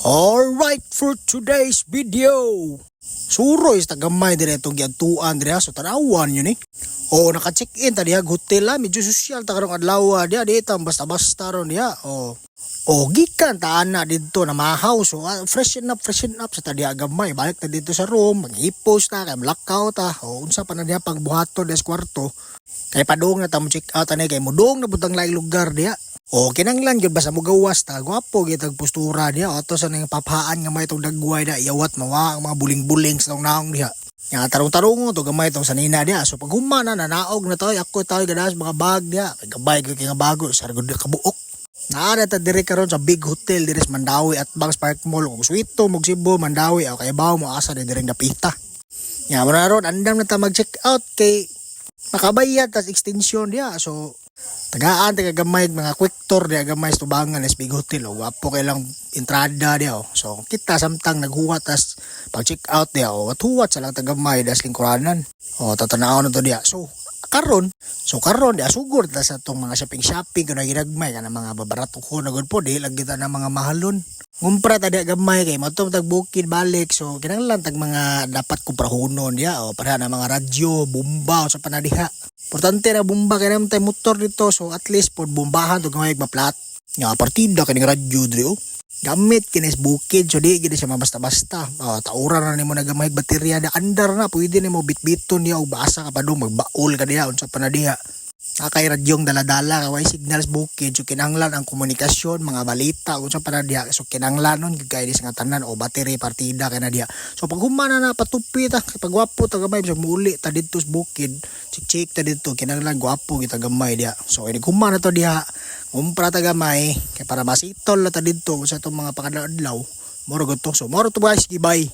Alright, for today's video. Suroy sa tagamay dire itong giadtuan dire, so tanawan yun eh. Oh, naka-check-in ta diha hotel la, medyo sosyal ta karong adlaw diha, di ta basta-basta ron diha. Oh. Oh, gikan ta ana didto na mahaw, so freshen up sa ta diha gamay. Balik ta didto sa room, maghipos ta kay malakaw ta. Oh, unsa pa na diha pagbuhaton diha sa kwarto. Kay padung na ta mo check out ani kay mudong na butang laing lugar diha. O kinanglan gyud basta mogawas ta, gwapo gyud tag postura diha. Ato sa nang paphaan nga may itong dagway diha, yawat mawa ang mga buling-buling sa tong naong diha. Nga tarong-tarong to gamay tong sanina diha. So pag human na nanaog na tayo, ako tayo gadas mga bag diha. Kay gabay gyud kay nga bago sa gud kabuok. Naa ta diri karon sa big hotel diri sa Mandaue at Bangs Park Mall. Kung suwito mo Cebu, Mandaue o kay bawo mo asa diri dapita. Nya mo na ron andam na ta mag-check out kay makabayad tas extension diha. So tagaan taga gamay mga quick tour diha gamay sa tubangan sa big hotel, oh. Gwapo kay lang entrada diha, oh. So kita samtang naghuwat tas pag check out diha, oh, huwat sa lang tagamay das lingkuranan. Oh, tatanaw na to diha. So karon diha sugod ta sa tong mga shopping shopping kuno ginagmay kana mga babarato ko na gud po, di lang kita na mga mahalon. Ngumpra ta diha gamay kay moadto tag bukid balik, so kinahanglan tag mga dapat kumprahonon diha, oh, para na mga radyo, bomba sa panadiha. Importante na bomba kay naman tay motor dito, so at least pod bombahan to gamay maplat. Nga partida kining radyo diri, oh. Gamit kini sa bukid, so di gid siya mabasta-basta. Oh, taura na nimo na gamay baterya na andar na, pwede nimo bitbiton diha og basa ka pa dong magbaol ka diha unsa pa na diha. Nakay radyong dala-dala kay way signal sa bukid, so kinahanglan ang komunikasyon, mga balita unsa pa na diha, so kinahanglan nun gid kay sa nga tanan o battery partida kay na diha. So pag humana na patupi ta kay pagwapo ta gamay so muuli ta didto sa bukid, chik-chik ta didto, kinahanglan gwapo kita gamay diha. So ini humana na to diha, umpra ta gamay kay para masitol na ta didto sa itong mga pakadlaw-adlaw. Moro gud to. So moro to, guys, bye.